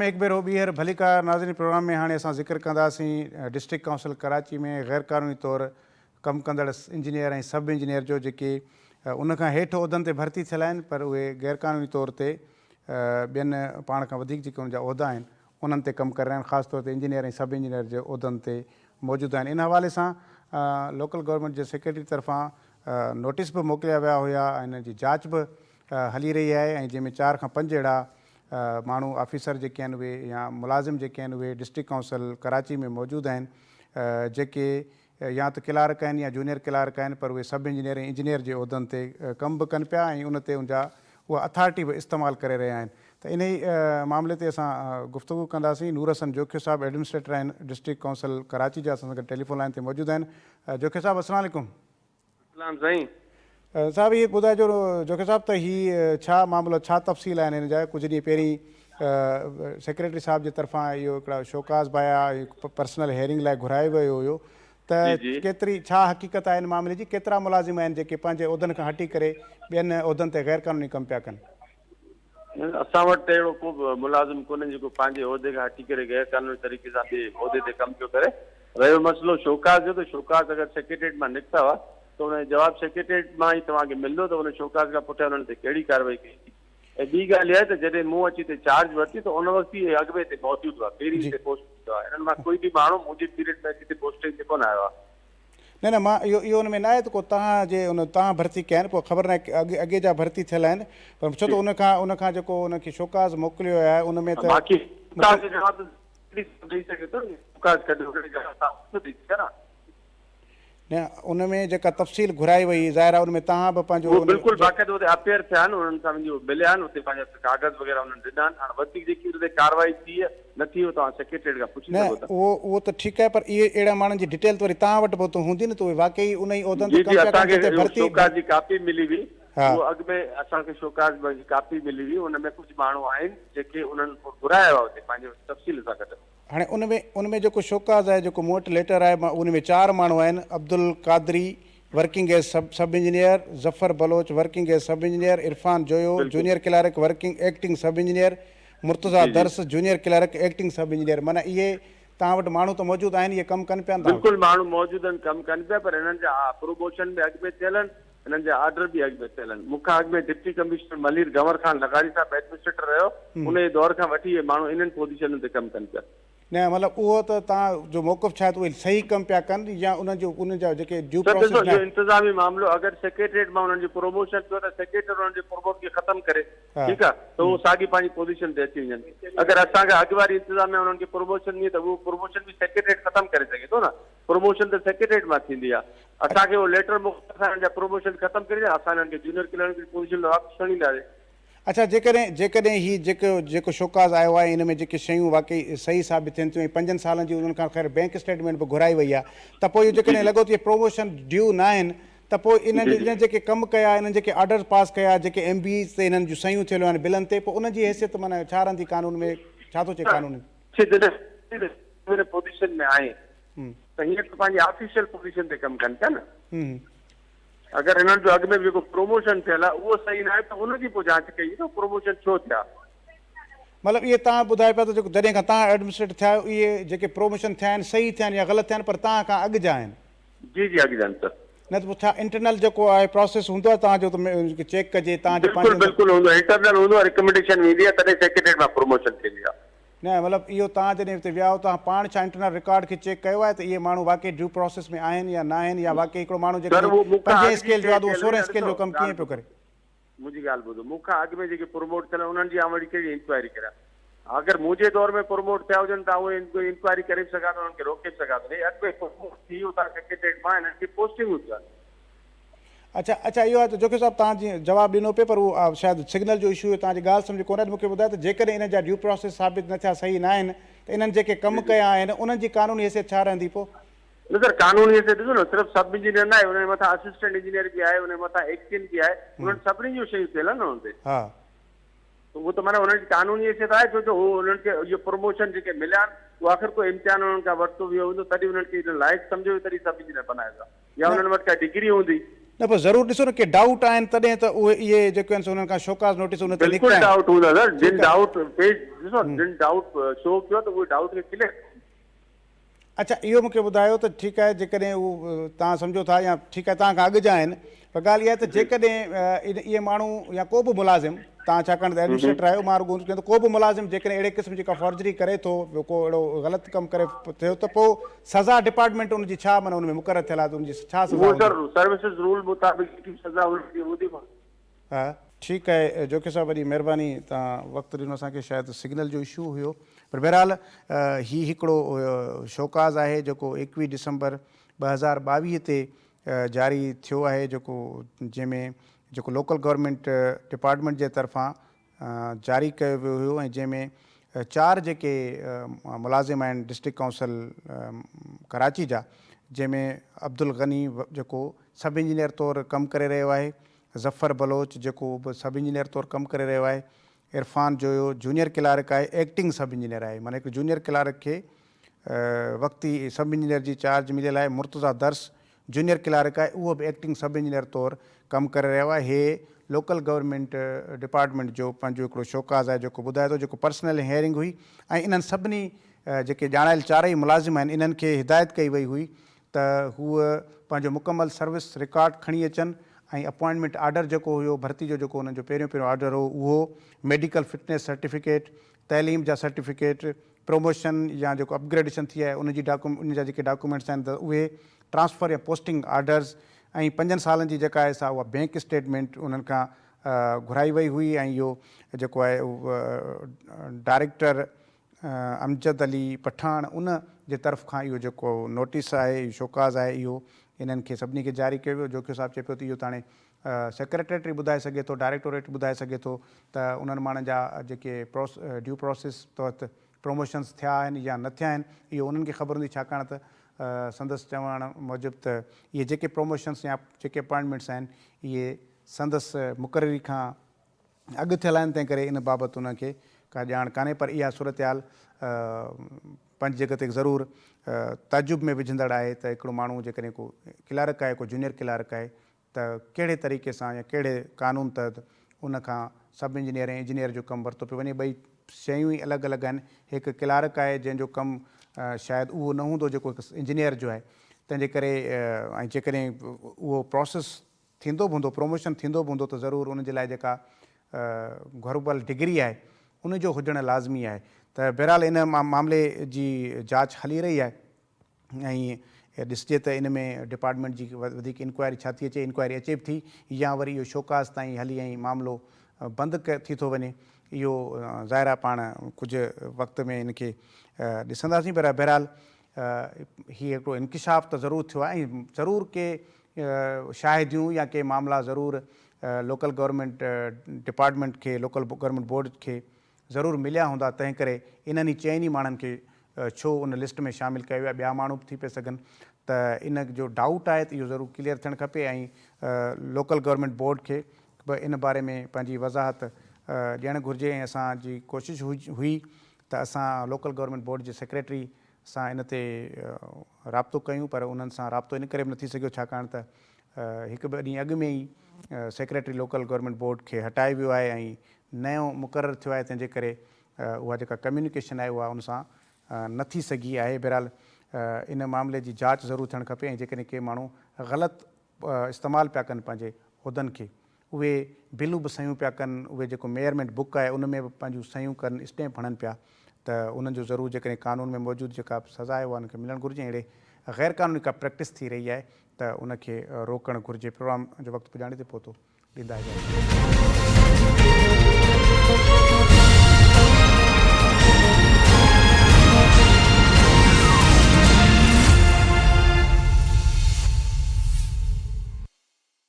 ۾ هڪ ڀيرو ٻيهر ڀليڪار ناظرين پروگرام ۾ هاڻي اسان ذڪر ڪنداسين ڊسٽرڪٽ ڪائونسل ڪراچي ۾ غير قانوني طور ڪم ڪندڙ انجنيئر ۽ سب انجنيئر جو جيڪي ان کان هيٺ عهدن تي ڀرتي ٿيل آهن پر اهي غير قانوني طور تي ٻين پاڻ کان وڌيڪ جيڪي ان جا عهدا آهن انهن تي ڪم ڪري رهيا آهن خاص طور تي انجنيئر ۽ سب انجنيئر جي عهدن تي موجود آهن ان حوالي سان لوڪل گورنمينٽ جي سيڪريٽري طرفان نوٽيس به موڪليا ويا هيا ۽ ان جي جاچ به هلي رهي آهي ۽ جنهن ۾ چار کان پنج اهڙا ماڻهو آفيسر جيڪي آهن اهي يا ملازم جيڪي آهن اهي ڊسٽرڪٽ ڪائونسل ڪراچي ۾ موجود آهن جيڪي يا ته ڪلارڪ آهن يا جونيئر ڪلارڪ آهن پر اهي سب انجنيئر ۽ انجنيئر جي عهدن تي ڪم به ڪن پيا ۽ ان تي ان جا اها اٿارٽي به استعمال ڪري رهيا آهن ته انهي معاملي تي اسان گفتگو ڪنداسين نور حسن جوکيو صاحب ايڊمنسٽريٽر آهن ڊسٽرڪٽ ڪائونسل ڪراچي جا اسان سان گڏ ٽيليفون لائين تي موجود آهن جوکيو صاحب السلام عليڪم. اسلام سائين. صاحب هي ٻڌائجو جوکيو صاحب ته هي ڇا معاملو ڇا تفصيل آهن هن جا ڪجهه ڏينهن پهرين سيڪريٽري صاحب جي طرفان اهو هڪڙا شوڪاز بايا پرسنل هيئرنگ لاء گهرايو ويو هيو ته ڪيتري ڇا حقيقت آهي ان معاملي جي ڪيترا ملازم آهن جيڪي پنهنجي عهدن کان هٽي ڪري ٻين عهدن تي غير قانوني ڪم پيا ڪن. اسان وٽ ته اهڙو ڪو به ملازم ڪونهي جيڪو پنهنجي عهدي کان هٽي ڪري غير قانوني طريقي سان ٻئي عهدي تي ڪم پيو ڪري. رهيو مسئلو شوڪاز جو ته شوڪاز اگر سيڪريٽريٽ مان نڪتا هئا ته ان جو جواب سيڪريٽريٽ مان ئي توهان کي ملندو ته ان شوڪاز کان پٺيان انهن تي ڪهڙي ڪارروائي ڪئي وئي ۽ ٻي ڳالهه اها آهي ته جڏهن مون اچي هتي چارج ورتي ته ان وقت ئي اهي اڳ ۾ هتي موجود هئا پهرين هتي پوسٽ ٿيا هئا انهن مان ڪوئي به ماڻهو منهنجي پيريڊ ۾ اچي هتي پوسٽنگ تي ڪونه آيو آهي. نه نه مان اهو اهو ان ۾ ناهي ته ڪو توهان جي ان توهان ڀرتي ڪيا آهن پوء خبر ناهي اڳ اڳي جا ڀرتي ٿيل آهن پر ڇو ته ان کان ان کان جيڪو ان کي شوڪاز موڪليو ويو آهي ان ۾ ته باقي شوڪاز جو جواب ته ڏئي سگهي ٿو نه شوڪاز ڪڍيو ان جو جواب توهان نٿو ڏئي سگهو نه. نه ان ۾ جيڪا تفصيل گهرائي وئي ظاهر آهي ان ۾ توهان به پنهنجو هو بلڪل باقاعده اتي اپيئر ٿيا آهن انهن سان وڃي مليا آهن اتي پنهنجا ڪاغذ وغيره انهن ڏنا آهن هاڻ وڌيڪ جيڪي ان تي ڪارروائي ٿي نه ٿي اهو توهان سيڪريٽريٽ کان پڇي نه سگهو ٿا. اهو اهو ته ٺيڪ آهي پر اهي اهڙا ماڻهن جي ڊيٽيل ته وري توهان وٽ به ته هوندي نه ته اهي واقعي انهي عهدن جي تي ڪم جي پيا اسان ڪن کي جتي ڀرتي شوڪاز جي ڪاپي ملي هئي ها. اهو اڳ ۾ اسان کي شوڪاز جي ڪاپي ملي هئي ان ۾ ڪجهه ماڻهو آهن جيڪي انهن گهرايا هئا اتي پنهنجي تفصيل سان گڏ. هاڻي ان ۾ ان ۾ جيڪو شوڪاز آهي جيڪو مون وٽ ليٽر آهي ان ۾ چار ماڻهو آهن Abdul Qadri working as sub sub engineer, Zafar Baloch working as sub engineer, Irfan Joyo junior clerk working acting sub engineer, Murtaza Dars junior clerk acting sub engineer معنيٰ اهي توهان وٽ ماڻهو ته موجود آهن اهي ڪم ڪن پيا نه توهان وٽ؟ بلڪل ماڻهو موجود آهن ڪم ڪن پيا پر انهن جا پروموشن به اڳ ۾ ٿيل آهن انهن جا آرڊر به اڳ ۾ ٿيل آهن مون کان اڳ ۾ deputy commissioner Malir Gunvor Khan لغاري صاحب ايڊمنسٽريٽر رهيو ان جي دور کان وٺي اهي ماڻهو انهن پوزيشنن تي ڪم ڪن پيا. نه مطلب اهو ته توهان جو موقف ڇا آهي ته اهي صحيح ڪم پيا ڪن يا انهن جو انهن جا جيڪي ڊيو سر پراسيس ڏسو اهو ناهي. انتظامي معاملو اگر سيڪريٽريٽ مان انهن جو پروموشن ٿيو ته سيڪريٽريٽ انهن جي پروموٽ کي ختم ڪري ٺيڪ آهي ته اهو ساڳي پنهنجي پوزيشن تي اچي وڃن اگر اسان کان اڳ واري انتظاميا انهن کي پروموشن ڏني ته اهو پروموشن به سيڪريٽريٽ ختم ڪري سگهي ٿو نه پروموشن ته سيڪريٽريٽ مان ٿيندي آهي اسان کي اهو ليٽر موڪلي اسان انهن جا پروموشن ختم ڪري ڇڏيا اسان انهن کي جونيئر ڪلارڪ جي پوزيشن تي واپس کڻي اينداسين. اڇا جيڪڏهن جيڪڏهن هي جيڪو جيڪو شوڪاز آيو آهي ان ۾ جيڪي شيون واقعي صحيح ثابت ٿين ٿيون ۽ پنجن سالن جي انهن کان خير بينڪ اسٽيٽمينٽ به گهرائي وئي آهي ته پوء اهو جيڪڏهن لڳو ته اهي پروموشن ڊيو ناهن ته پوء انهن انهن جيڪي ڪم ڪيا انهن جيڪي آرڊرز پاس ڪيا جيڪي ايم بيز تي انهن جون صحيحون ٿيل آهن بلن تي پوء انهن جي حيثيت معنيٰ ڇا رهندي قانون ۾ ڇا ٿو چئي قانون؟ جڏهن پوزيشن ۾ آهي ته هينئر ته پنهنجي آفيشل پوزيشن تي ڪم ڪن پيا نه. اگر هنن جو اڳ ۾ به جيڪو پروموشن ٿيل آهي اهو صحيح ناهي ته ان جي پوء جاچ ڪئي وڃي ته پروموشن ڇو ٿيا. مطلب اهي توهان ٻڌايو پيا ته جيڪو جڏهن کان توهان ايڊمنسٽريٽر ٿيا آهيو اهي جيڪي پروموشن ٿيا آهن صحيح ٿيا آهن يا غلط ٿيا آهن پر توهان کان اڳ جا آهن. جي جي اڳ جا آهن سر. نه ته پوء ڇا انٽرنل جيڪو آهي پراسيس هوندو آهي توهان جو ته چيڪ ڪجي توهان جي بلڪل پنهنجي بلڪل هوندو آهي انٽرنل هوندو آهي ريڪمينڊيشن ويندي آهي تڏهن سيڪريٽريٽ مان پروموشن ٿيندي آهي. نه مطلب اهو توهان جڏهن اتي ويا آهيو توهان پاڻ ڇا انٽرنل رڪارڊ کي چيڪ ڪيو آهي ته اهي ماڻهو واقعي ڊيو پراسيس ۾ آهن يا ناهن يا واقعي هڪڙو ماڻهو سر اهو جيڪڏهن مون کان پنجين اڳ جي اسڪيل جو شيء آهي ته اهو ٿيل هئي سورهين نه اسڪيل ڏسو جو ڪم ڳالهه ڪيئن پيو ٻڌو ڪري. منهنجي ڳالهه ٻڌو مون کان اڳ ۾ جيڪي پروموٽ ٿيل آهن انهن جي آئون وري ڪهڙي انڪوائري ڪريان اگر منهنجي دور ۾ پروموٽ ٿيا هجن ته آئون انڪوائري ڪري به سگهان ٿو انهن کي روڪي به سگهان ٿو هي اڳ ۾ پروموٽ ٿي اتان سيڪريٽريٽ مان هنن کي پوسٽنگون ٿيون آهن. اڇا اڇا اهو آهي ته جوکيو صاحب توهان جيئن جواب ڏنو پئي پر اهو شايد سگنل جو اشو هيو توهان جي ڳالهه سمجهه ڪونه آئي ته مون کي ٻڌايو ته جيڪڏهن انهن جا ڊيو پراسيس ثابت نه ٿيا صحيح نه آهن ته انهن جيڪي ڪم ڪيا آهن انهن جي قانوني حيثيت ڇا رهندي پوء؟ نه سر قانوني حيثيت ڏسو نه صرف سب انجنيئر نه آهي ان جي مٿان اسسٽنٽ انجنيئر به آهي ان جي مٿان ايڪسين به آهي انهن سڀني جون شيون ٿيل آهن نه انهن تي. ها. ته اهو ته معنيٰ انهن جي قانوني حيثيت آهي ڇو جو هو انهن کي اهي پروموشن جيڪي مليا آهن اهو آخر ڪو امتحان انهن کان ورتو ويو هوندو تڏهن انهن کي ان لائق سمجهيو ويو تڏهن سب انجنيئر بنايو ويو آهي يا انهن وٽ ڪا ڊگري هوندي. نه پر ضرور ڏسو نه ڪي ڊائوٽ آهن تڏهن ته اهي اهي جيڪي آهن سو انهن کان شوڪاز نوٽيس ان تي بلڪل نڪتا آهن. ڊائوٽ هوندا سر جن ٺيڪ آهي. ڊائوٽ پيش ڏسو جن ڊائوٽ شو ڪيو ته اهي ڊائوٽ کي ڪليئر اڇا اهو مون کي ٻڌايو ته ٺيڪ آهي جيڪڏهن اهو توهان سمجهو ٿا يا ٺيڪ آهي توهان کان اڳ جا آهن پر ڳالهه اها آهي ته جيڪڏهن اهي ماڻهو يا ڪو به ملازم توهان ڇاڪاڻ ته ايڊمنسٽريٽر آهيو مان رڳو ته ڪو به ملازم جيڪڏهن اهڙي قسم جي ڪا فورجري ڪري ٿو ڪو اهڙو غلط ڪم ڪري ٿيو ته پوء سزا ڊپارٽمينٽ ان جي ڇا معنيٰ ان ۾ مقرر ٿيل آهي ته ان جي ڇا سزا اهو هوندي؟ سر سروسز رول مطابق جيڪي سزا هن کي هوندي اها. ها ٺيڪ آهي جوکي صاحب وڏي مهرباني توهان وقت ڏنو اسان کي شايد سگنل جو اشو هيو پر بهرحال هي هڪڙو شوڪاز آهي جيڪو 21 ڊسمبر 2022 تي جاري ٿيو آهي جيڪو جنهن ۾ جيڪو لوڪل گورنمينٽ ڊپارٽمينٽ جي طرفان جاري ڪيو ويو هيو ۽ جنهن ۾ چار جيڪي ملازم آهن ڊسٽرڪٽ ڪائونسل ڪراچي جا جنهن ۾ عبدالغني جيڪو سب انجنيئر طور ڪم ڪري رهيو آهي ظفر بلوچ جيڪو به سب انجنيئر طور ڪم ڪري رهيو آهي، عرفان جويو جونيئر ڪلارڪ آهي، ايڪٽنگ سب انجنيئر آهي معنيٰ هڪ جونيئر ڪلارڪ کي وقتي سب انجنيئر جي چارج مليل آهي، مرتضيٰ درس جونيئر ڪلارڪ آهي اهو به ايڪٽنگ سب انجنيئر طور ڪم ڪري رهيو آهي، هي لوڪل گورنمينٽ ڊپارٽمينٽ جو پنهنجو هڪڙو شوڪاز آهي جيڪو ٻڌائي ٿو جيڪو پرسنل هيئرنگ هئي ۽ انهن سڀني جيڪي ڄاڻايل چارئي ملازم آهن انهن کي هدايت ڪئي وئي هئي ته هو پنهنجو مڪمل سروس رڪارڊ کڻي اچن ۽ اپوائنٽمينٽ آرڊر جيڪو هيو ڀرتي جو جيڪو انهن جو پهريون پهريون آرڊر هو اهو، ميڊيڪل فٽنيس سرٽيفڪيٽ، تعليم جا سرٽيفڪيٽ، پروموشن يا جيڪو اپگريڊيشن ٿي آهي ان جي ان جا جيڪي ڊاڪيومينٽس آهن ته اهي، ٽرانسفر يا پوسٽنگ آرڊرز ۽ پنجن سالن جي جيڪا آهي سا اها بينڪ اسٽيٽمينٽ انهن کان گهرائي وئي هئي ۽ اهو جيڪو آهي ڊائريڪٽر امجد علي پٺاڻ ان جي طرف کان اهو جيڪو نوٽيس آهي اهو شوڪاز آهي اهو انهن کي سڀني کي جاري ڪيو ويو جوکيو صاحب چئي پيو ته اهو ته هاڻي سيڪريٽريٽ ئي ٻڌائي سگهي ٿو ڊائريڪٽوريٽ ٻڌائي سگهي ٿو ته انهن ماڻهن جا جيڪي ڊيو پروسيس تحت پروموشنز ٿيا آهن يا نه ٿيا آهن اهو انهن کي خبر هوندي ڇاڪاڻ ته سندس چوڻ موجب ته اهي جيڪي پروموشنز يا جيڪي اپائنٽمينٽس آهن اهي سندس مقرري کان اڳ ٿيل آهن تنهن ڪري ان بابت انهن کي ڪا ڄاڻ ڪانهي پر اها صورتحال پنهنجي جڳهه تي ضرور تعجب ۾ وجهندڙ آهي ته هڪڙو ماڻهو جيڪڏهن ڪو ڪلارڪ آهي ڪو جونيئر ڪلارڪ آهي ته ڪهڙي طريقي سان يا ڪهڙي قانون تحت ان کان سب انجنيئر ۽ انجنيئر جو ڪم ورتو پيو وڃي ٻئي شيون ئي الڳ الڳ آهن هڪ ڪلارڪ آهي جنهن جو ڪم شايد اهو نه هوندو جيڪو هڪ انجنيئر جو آهي تنهن جي ڪري ۽ جيڪڏهن اهو پروسيس ٿيندو به هوندو، پروموشن ٿيندو به هوندو ته ضرور ان جي لاء جيڪا گهربل ڊگري آهي ان جو هجڻ لازمي آهي ته بهرحال ان معاملي جي جاچ هلي رهي آهي ۽ ڏسجي ته ان ۾ ڊپارٽمينٽ جي وڌيڪ انڪوائري ڇا ٿي اچي، انڪوائري اچي به ٿي يا وري اهو شوڪاز تائين هلي ۽ معاملو بند ٿي ٿو وڃي اهو ظاهر آهي پاڻ ڪجهه وقت ۾ ان کي ڏسنداسين پر بهرحال هي هڪڙو انڪشاف ته ضرور ٿيو آهي ۽ ضرور ڪي شاهديون يا ڪي معاملا ضرور لوڪل گورنمينٽ ڊپارٽمينٽ کي لوڪل گورنمينٽ بورڊ کي ضرور مليا هوندا تنهن ڪري انهن ئي چئن ئي ماڻهن کي ڇو ان لسٽ ۾ شامل ڪيو ويو آهي ٻيا ماڻهو به ٿي پئي سگهن ته ان جو ڊائوٽ آهي ته اهو ضرور ڪليئر ٿيڻ کپي ۽ لوڪل گورنمينٽ بورڊ کي به ان باري ۾ پنهنجي وضاحت ڏيڻ گهرجي ۽ اسان جي ڪوشش هئي ته اسان لوڪل گورنمينٽ بورڊ جي سيڪريٽري سان ان تي رابطو ڪيون پر انهن سان رابطو ان ڪري به نه ٿي سگهيو ڇاڪاڻ ته هڪ ٻه ڏينهن اڳ ۾ ئي سيڪريٽري لوڪل گورنمينٽ بورڊ کي هٽايو ويو آهي ۽ نئون مقرر ٿيو آهي تنهن جي ڪري اها جيڪا ڪميونيڪيشن آهي اها ان سان نه ٿي سگهي آهي بهرحال ان معاملي جي جاچ ضرور ٿيڻ کپي ۽ جيڪڏهن ڪي ماڻهو غلط استعمال پيا ڪن پنهنجي عهدن کي اهي بلون به صحيحون پيا ڪن، اهي جيڪو ميئرمينٽ بڪ آهي ان ۾ به پنهنجون صحيحون ڪن، اسٽيمپ هڻن پيا ته انهن جو ضرور جيڪڏهن قانون ۾ موجود جيڪا به سزا آهي اها انهن کي ملڻ گهرجي ۽ اهڙي غير قانوني ڪا پريڪٽس ٿي رهي آهي ته ان کي روڪڻ گهرجي. پروگرام جو وقت پڄاڻي تي پهتو. ڏيندا اجازت.